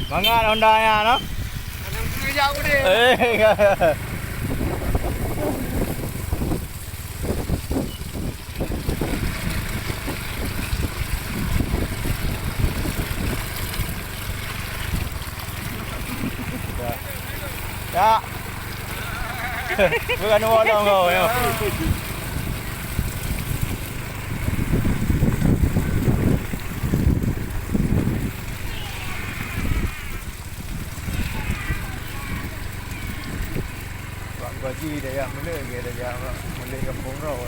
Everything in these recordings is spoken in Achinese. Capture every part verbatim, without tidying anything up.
Mangat Honda nyan, noh? Eh, Ya. Bukan orang kau, ya. Bak gaji dayah mulai, dayah mulai gampông rau.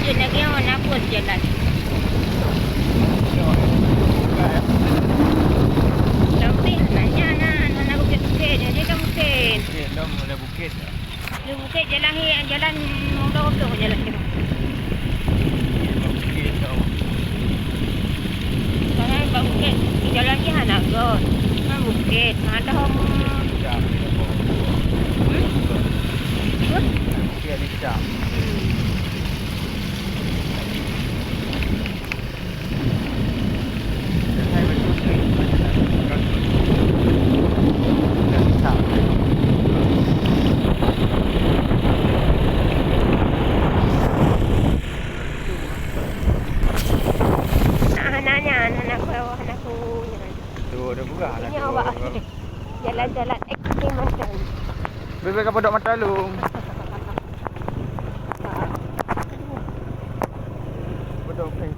Ujeuen lagèe nyoe na buet jalan. Tapi hana nyan, hana bukét-bukét, jadi kan bukét. Bukét, lom oleh bukét. Di bukét jalan ni, jalan mudah betul jalan tu. Bukét, lom. Karena bak bukét, jalan ni hana got. Kan bukét, hana ada hom. Cak, Hmm? Bukét ni cak. Hmm. Hana nyan, hana ku, hana ku nyan. Tu, ada buka, ada Ini tu. Awak. Jalan-jalan ekstrim macam. Bebek apa dok mata lu? Bedok, eh.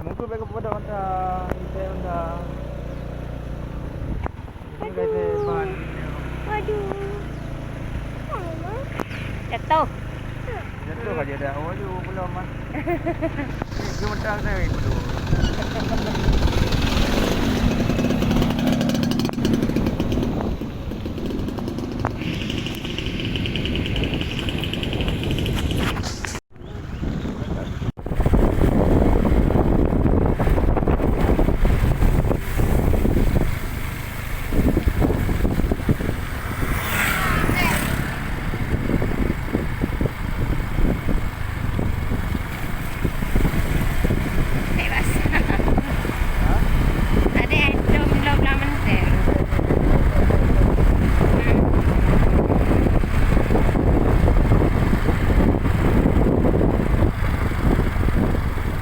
Mungkin bagi pada Honda, Hyundai Honda. Mungkin bagi ban. Waduh. Jatuh. Jatuh aja dah. Waduh, belum ah. Eh, gemetar dah, eh, belum. Bebas. Ada yang belum, belum, belum mentah. Hmm.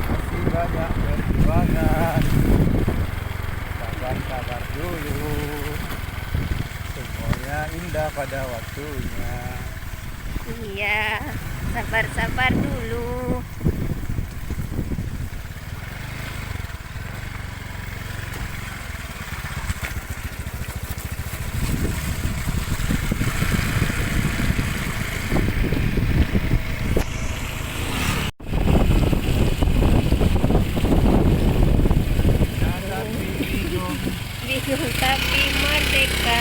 Masih banyak perjuangan. Sabar-sabar dulu. Semuanya indah pada waktunya. Iya, sabar-sabar dulu. Bingung tapi merdeka.